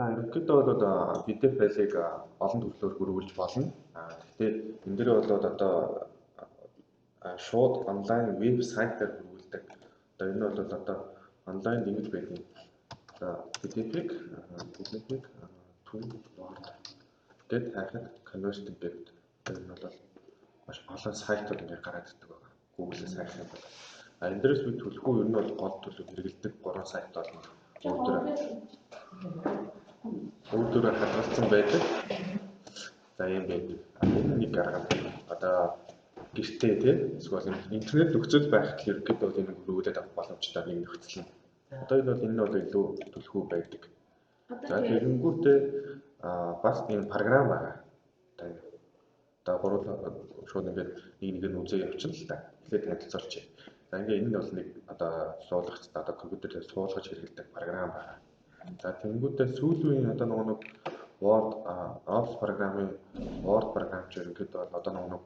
За ерөнхийдөө бол PDF файлыг олон төрлөөр хөрвүүлж болно. Гэхдээ энэ дээр бол одоо шууд онлайн веб сайтаар хөрвүүлдэг. Одоо энэ бол одоо онлайн ингэж байдаг. Одоо PDF-ийг to Word гэд хайхад converting гэдэг. Энэ бол маш олон сайтууд ингээд гараад ирдэг байгаа. Google-ээс хайх юм бол. Энэ дээрээс би төлөхгүй ер нь бол гол төлөв хэрэгэлдэг 3 сайт бол өөр хадгалсан байдаг. За ийм байдаг. Энэ нэг арга нь. Одоо гэртээ тий эсвэл интернет нөхцөл байх гэхээр ерөнхийдөө бол энэ хөрвүүлээд авах боломжтой нэг нөхцөл нь. Одоо энэ бол илүү төлөхгүй байдаг. За тэгэнгүүтээ бас энэ програм байгаа. Одоо гурван шууд ингээд нэг нэг нь үзээ явчихна л та. Эхлээд танилцуулчих. За ингээд энэ нь бол нэг одоо суулгах одоо компьютер дээр суулгаж хэрэглэдэг програм байгаа. За тэгэнгүүтээ сүүлийн үеийн одоо нөгөө нэг Word Office програмын Word програм ч ерөнхийдөө бол одоо нөгөө нэг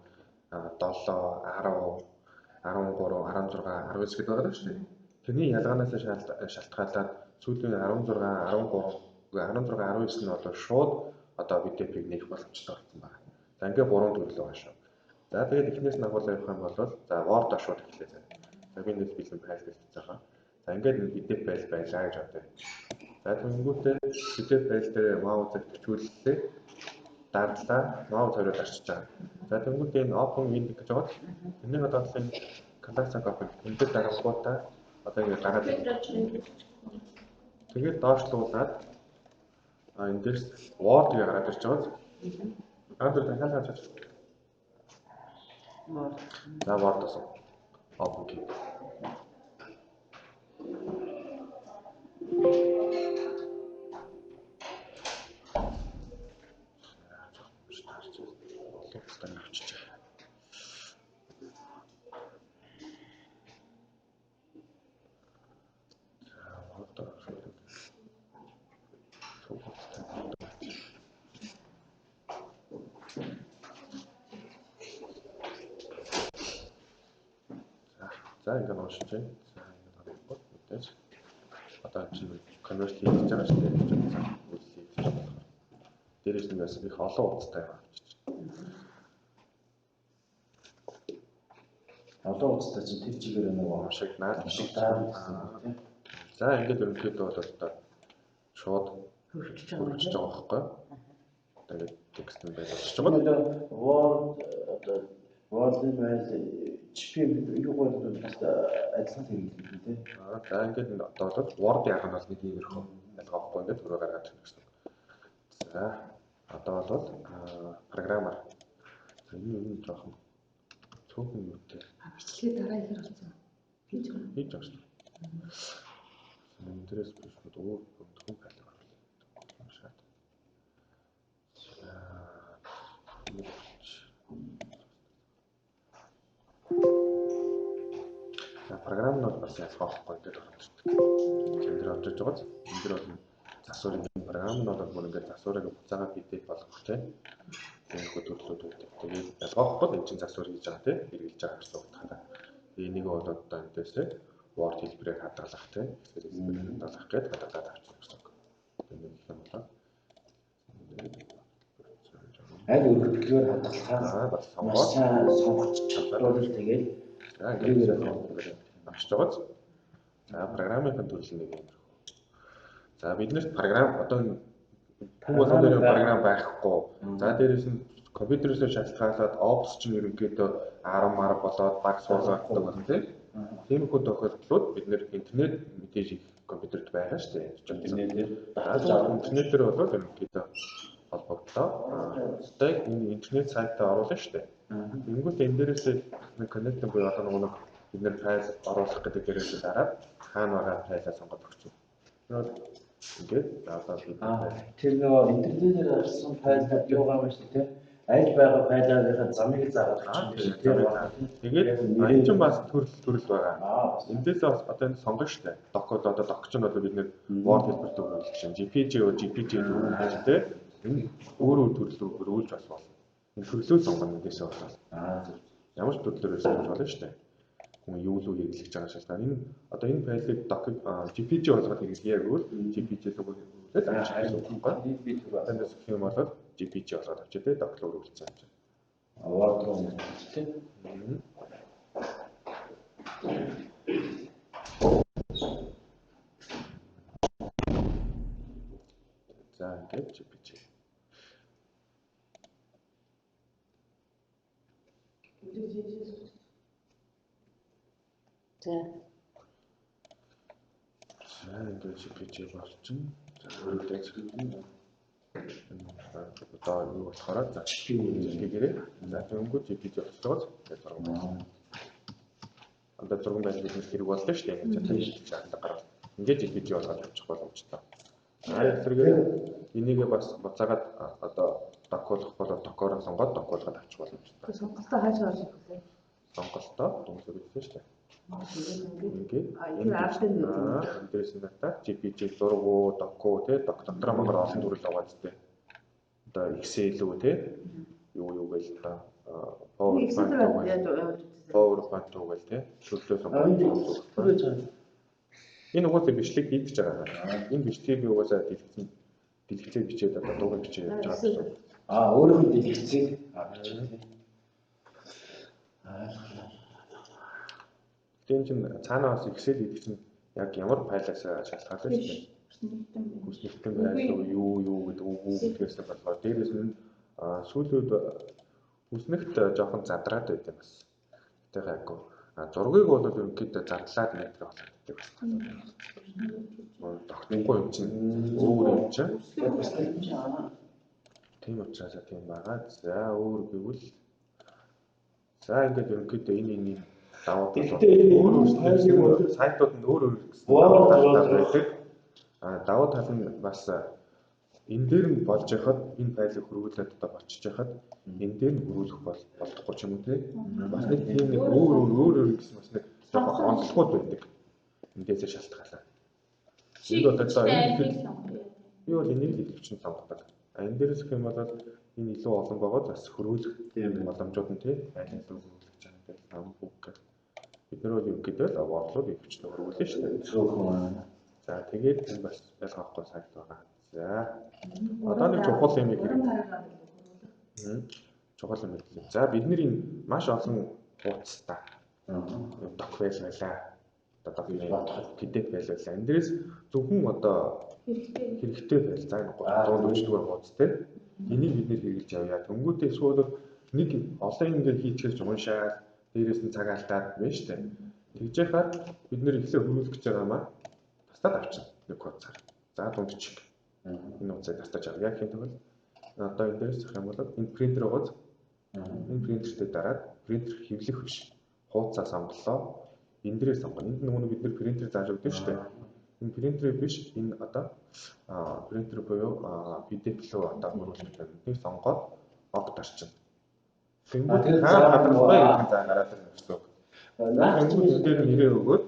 7, 10, 13, 16, 19 гэдэг байгаа шүү дээ. Тэрний ялгаанаас шалтгаалаад сүүлийн 16, 13, 16, 19 нь бол шууд одоо PDF-ийг нээх боломжтой болсон байна. За ингээд гурван төрөл байгаа шүү. За тэгээд эхнээс нь агуулаа явах юм бол за Word-о шууд эхлэе. За би нэг бэлэн файл бэлдэж байгаа. За ингээд нэг PDF файл байлаа гэж бодъё. За тэгэнгүүтээ PDF файл дээр маусыг төвчүүллээ. Дарлаа, маус хоёроо дарчиж байгаа. За тэгэнгүүтээ энэ open window гэж байгаа. Тэрний одоо энэ collapse copy энэ дээр дарангуутаа одоо ингээд гараад тэгээд доошлуулад энэ дээрс Word гэж гараад ирж байгаа. Аа тэр дахиад хаач. За Word болсон. Open key. За ингээд уншиж байна. За ингээд харахгүй мэдээж. Одоо чинь convert хийж байгаа шүү дээ. Үйлдэл хийж байгаа болохоор. Дээрээс нь бас их олон утастай юм авчиж. Олон утастай чинь тэр чигээр нөгөө уншигнаа. Уншигдаад гэсэн тийм. За ингээд ерөнхийдөө бол одоо шууд хөрвүүлж байгаа байхгүй. Одоо ингээд текст нь байлгаж байгаа. Одоо Word одоо Word-ын файл GP юу бол бас адилхан хэрэглэдэг тийм. За ингээд одоо бол Word арга нь бол нэг иймэрхүү ялгаа байхгүй ингээд хөрөө гаргаад ирнэ гэсэн. За одоо бол програмаар. За энэ юм жоохон цөөхөн юутай. Бичлэгээ дараа ихэр болсон. Хийж байгаа. Хийж байгаа шүү. Энэ дээрээс биш өөр өнтгөн файл оруулах. Уншаад. За програм нь бол бас ялгаа байхгүй ингээд орж ирдэг. Энэ дээр орж иж байгаа. Энэ дээр бол засварын програм нь бол бүр ингээд засварыг буцаагаа PDF болгох тийм. Тиймэрхүү төрлүүд байдаг. Тэгээд ялгаа байхгүй энэ чинь засвар хийж байгаа тийм хэрэглэж байгаа гэсэн утгаараа. Энийг бол одоо энэ дээрсээ Word хэлбэрээр хадгалах тийм. Excel хэлбэрээр хадгалах гээд хадгалаад авчихна гэсэн үг. Тэгээд нэг юм болоо. Аль өргөтгөлөөр хадгалахаа бас маш сайн сонгож чадвал тэгээд за ингээд авчиж байгааз. За програмын төрөл нэг юм. За биднэрт програм одоо хүн болгон дээр програм байхгүй. За дээрээс нь компьютерээс шалтгаалаад Office чинь ерөнхийдөө 10 мар болоод баг суулгагддаг болно тийм. Тиймэрхүү тохиолдлууд бид нэр интернет мэдээж их компьютерт байгаа шүү дээ. Интернетээр интернетээр бол ерөнхийдөө холбогдлоо. Одоо энэ интернет сайтаа оруулна шүү дээ. Тэнгүүт энэ дээрээс нэг connect буюу одоо нэг бид нэр файл оруулах гэдэг дээрээс дараад хаана байгаа файлаа сонгоод өгч. Тэр бол ингээд одоо бид тэр нөгөө интернетээр авсан файлууд юу байгаа юм шүү дээ. Аль байгаа файлынхаа замыг заагаад өгч юм тийм. Тэгээд энэ чинь бас төрөл байгаа. Эндээс бас одоо энэ сонгоно шүү дээ. Doc бол одоо doc чинь бол бид нэр Word хэлбэрт өгүүлэх чинь JPG JPG өгүүлэх тийм. Энэ өөр өөр төрлөөр хөрвүүлж бас болно. Энэ төрлөө сонгоно эндээсээ болоод. Ямар ч төрлөөр сонгож болно шүү дээ. Хүн юу л хэрэглэж байгаа шалтгаан. Энэ одоо энэ файлыг doc-ыг JPG болгоод хэрэглэе гэвэл JPG рүү хөрвүүлээд авчих. Би түр Эндээс гэх юм бол JPG болгоод авчи тэ doc руу хөрвүүлсэн юм чинь. Word руу нэтэлтэй. За ингээд JPG. За. За ингээд JPG болчихно. За хөрвүүлээд одоо юу болохоор за JPG-гээрээ за тэгэнгүүт JPG болчихгоо тэгээд зураг байна. Одоо зурган байл биднээс хэрэг боллоо шүү дээ. Ингээд тийм шаардлага гарвал ингээд JPG болгоод авчих боломжтой. Аа зэрэгээр энийгээ бас буцаагаад одоо doc болох бол doc-оор сонгоод doc болгоод авчих боломжтой. Сонголтоо хайж орж ирэх үү? Сонголтоо дүнсэг гэсэн шүү дээ. Ингээд энэ дээрээс нь дата JPG зураг уу, doc уу тий doc дотор мангар олон төрөл байгаа зү. Одоо Excel үү тий юу юу гээл та PowerPoint уу гээл тий төрлөө сонгоод. Энэ угаасаа бичлэг хийдэж байгаа. Энэ бичлэгийг би угаасаа дэлгэцээ бичээд одоо дуугаа бичээд явж байгаа гэсэн. Аа өөрийнх нь дэлгэцийг бичээд. Аа. Тэгээд чинь цаанаа бас Excel гэдэг чинь яг ямар файлаас шалтгаална шүү дээ. Хүснэгтэн байл уу, юу юу гэдэг үг гэдгээс болохоор дээрээс нь сүүлүүд хүснэгт жоохон задраад байт юм бас. Гэтэ гайгүй. Зургийг бол ерөнхийдөө задлаад метр болоод байдаг бас. Тогтмохгүй юм чинь өөр юм чинь. Тийм учраас тийм байгаа. За өөр гэвэл за ингээд ерөнхийдөө энэ давуу тал өөр өөр сайтууд нь өөр өөр гэсэн давуу талтай байдаг. Давуу тал нь бас энэ дээр нь болж яхад энэ файлыг хөрвүүлээд одоо болчихж яхад энэ дээр нь хөрвүүлэх бол болдохгүй ч юм уу те. Бас нэг тийм нэг өөр өөр өөр гэсэн бас нэг жоохон онцлогууд байдаг. Эндээсээ шалтгаалаад. Энд бол одоо энэ би бол энийг л идэвхжин сонгодог. А энэ дээрээс гэх юм бол энэ илүү олон байгаа бас хөрвүүлэх тийм боломжууд нь тий аль илүү хөрвүүлэх чам дээр ам бүх гэх. Бид нар бол ерөнхийдөө л орлууд идэвхжин хөрвүүлнэ шүү дээ. За тэгээд энэ бас ялгаахгүй сайт байгаа. За одоо нэг чухал юм хэрэг. Чухал юм хэрэг. За бид нар энэ маш олон хуудастай doc файл байлаа. Одоо PDF файл байлаа. Энэ дээрээс зөвхөн одоо хэрэгтэй файл за 344 хуудас те. Энийг бид нэр хэрэглэж явъя. Тэнгүүтээ эсвэл нэг олон ингэ хийчихэж уншаад дээрээс нь цаг алдаад байна шүү дээ. Тэгж яхад бид нэр эхлээ хөрвүүлэх гэж байгаа маа тастаад авчна нэг хуудасаар. За дундчиг. Энэ хуудсыг тастаж авъя гэх юм бол одоо энэ дээрээс зах юм бол энэ принтер байгааз энэ принтертэй дараад принтер хэвлэх биш. Хуудасаа сонголоо. Энэ дээрээ сонгоно. Энд нөгөө бид нэр принтер зааж өгдөг шүү дээ. Энэ принтер биш энэ одоо принтер буюу PDF рүү одоо хөрвүүлэх гэдэг. Энийг сонгоод ок дарчна. Тэнгүүд хаа хадгалбай гэдэг заа гараад ирнэ гэсэн үг. Тэнгүүд энэ дээр нэрээ өгөөд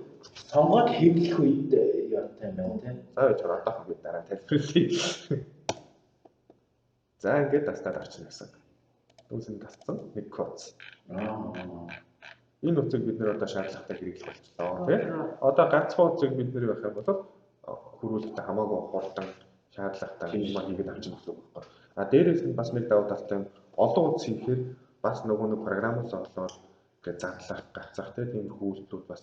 сонгоод хэвлэх үед явтай юм байна тий. За байж одоохон би дараа тайлбарлая. За ингээд тастаад авчна гэсэн. Үүс нь тасцсан нэг код. Энэ утсыг бид нэр одоо шаардлагатай хэрэглэх болчихлоо тий. Одоо ганцхан утсыг бид нэр байх юм бол хөрвүүлэхдээ хамаагүй хурдан шаардлагатай юм хийгээд авчна гэсэн үг байхгүй. А дээрээс нь бас нэг давуу талтай юм олон утас хийхээр бас нөгөө нэг програмаас олоод ингээд задлах, гацах тий тиймэрхүү үйлдэлүүд бас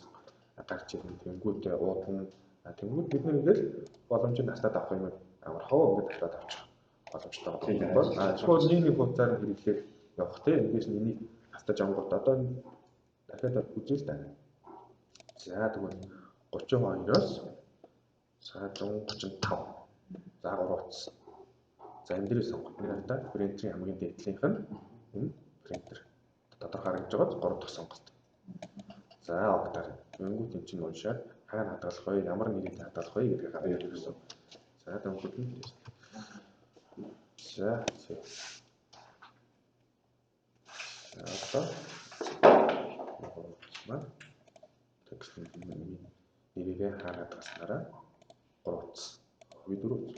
гарч ирнэ. Тэнгүүтээ уудан тэнгүүд бид нэр ингээд боломжийг тастаад авах юм амархаа ингээд тастаад авчих боломжтой байгаа. А эсвэл нэг хуудасаар нь хэрэглээд явах тий. Эндээс нь энийг тастаж авангууд одоо дахиад үзье л да. За тэгвэл 32-оос за 135. За 3 утас. За энэ дээрээ сонгох. Нэг одоо принтерийн хамгийн дээдлийнх нь энэ принтер. Тодорхой харагдаж байгаа 3 дахь сонголт. За октаар. Тэнгүүд энэ чинь уншаад хаана хадгалах вэ? Ямар нэрийг хадгалах вэ гэдгийг гаргаж ирэх гэсэн. За тэнгүүд нь тест. За за. Одоо текстийн нэрийг хаана хадгалснараа 3 утас. Би 4 утас.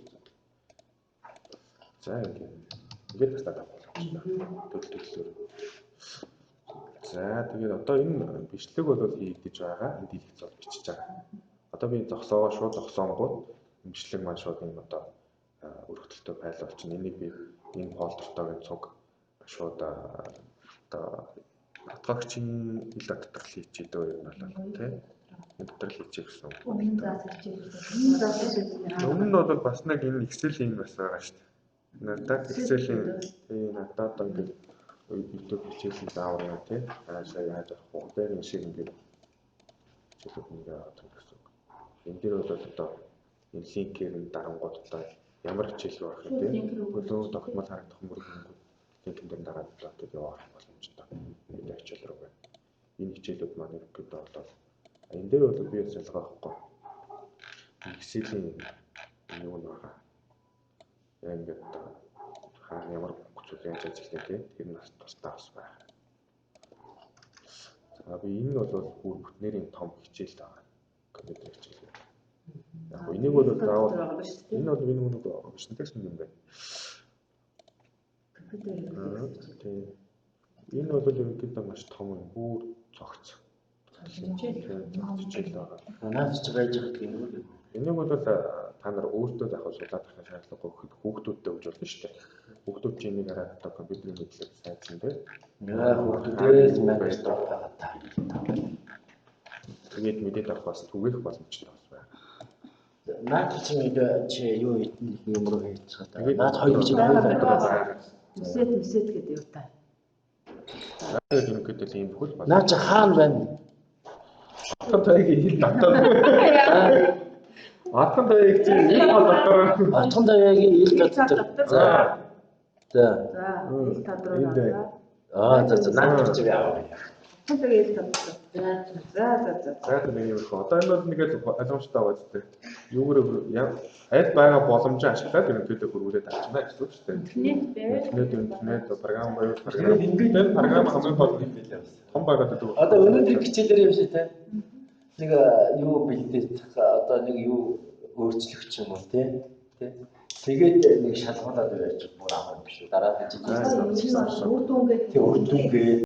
За ингээд тастаад авах боломжтой. Төрөл төрлөөр. За, тэгээд одоо энэ бичлэг бол хийгдэж байгаа. Энэ дэлгэц бол бичиж байгаа. Одоо би зогсоогоо шууд зогсоонгууд бичлэг маань шууд энэ одоо өргөтөлтөй файл болчихно. Энийг би энэ folder тойг нь цуг шууд одоо батгагчийн ил дотор л хийчихээ дөө юм бол тий. Энэ дотор л хийчих гэсэн. Өмнө заасан хичээл. Өмнө нь бол бас нэг энэ Excel-ийн бас байгаа шүү дээ. Надад Excel-ийн тий надад одоо ингээд YouTube хичээлийн заавар юм тий. Хаашаа яаж авах вэ? Тэр энэ шиг ингээд хичээлүүд нэг аваад гэсэн үг. Энэ дээр бол одоо энэ линкээр нь дарангууд одоо ямар хичээл рүү орох юм тий. Хөлөө тогтмол харагдах мөргөнгүүд линкэн дээр дараад одоо тэгээд явах боломжтой. Энэ хичээл рүү байна. Энэ хичээлүүд маань ерөнхийдөө бол энэ дээр бол би бас ялгаахгүй. Excel-ийн юу нэг байгаа. Яг ингээд хаана ямар зүйл яаж ажиллах тий. Тэр нь бас тусдаа бас байх. За, би энэ бол бүр бүтнээрийн том хичээл байгаа. Компьютер хичээл. Яг гоо энийг бол заавал энэ бол энэ нэг шинтэкс юм байна. Компьютер Тийм. Энэ бол ерөнхийдөө маш том юм. Бүр цогц. Хичээл байгаа. Наад чи байж байгаа юм уу? Энийг бол та нар өөртөө заах судлаад авах шаардлагагүй гэхэд хүүхдүүдтэй өгж болно шүү дээ. Хүүхдүүд чинь энийг хараад одоо компьютерийн мэдлэг сайжсан тий. Наа хүүхдүүдээс Microsoft байгаа та. Тэгээд мэдээд авах бас түгээх боломжтой бас байна. Наад чи нэг чи юу хийх юм руу хийж байгаа. Тэгээд Наад хоёр хичээл хоёр байгаа. Үсэт үсэт гэдэг юу та. Тэгээд ерөнхийдөө л ийм бүхэл байна. Наад чи хаана байна? Атхан таягийн хил дотор. Атхан таяг чи ил бол дотор. Отхон даягийн ил дотор. За. За. За, ил тадруу Энд байна. аваа. Аа за за наад чи яав. Отхон таягийн ил тадруу. За за за. За, нэг юм их. Одоо энэ бол нэг л ойлгомжтой байгаа зү. Юугаар яг аль байгаа боломжоо ашиглаад ерөнхийдөө хөрвүүлээд авчихна гэсэн үг шүү дээ. Интернет байвал Интернет, интернет, програм байвал програм. Энэ програм хамгийн гол юм билээ бас. том байгаад байдаг. Одоо өнөөдөр хичээлээр юм шиг те. Нэг юу бэлдээд одоо нэг юу өөрчлөх ч юм уу те. Тэ. Тэгээд нэг шалгуулад байж бүр авах юм биш үү? Дараа нь Аа, хичээл. үр дүнгээ Тэг үр дүнгээ.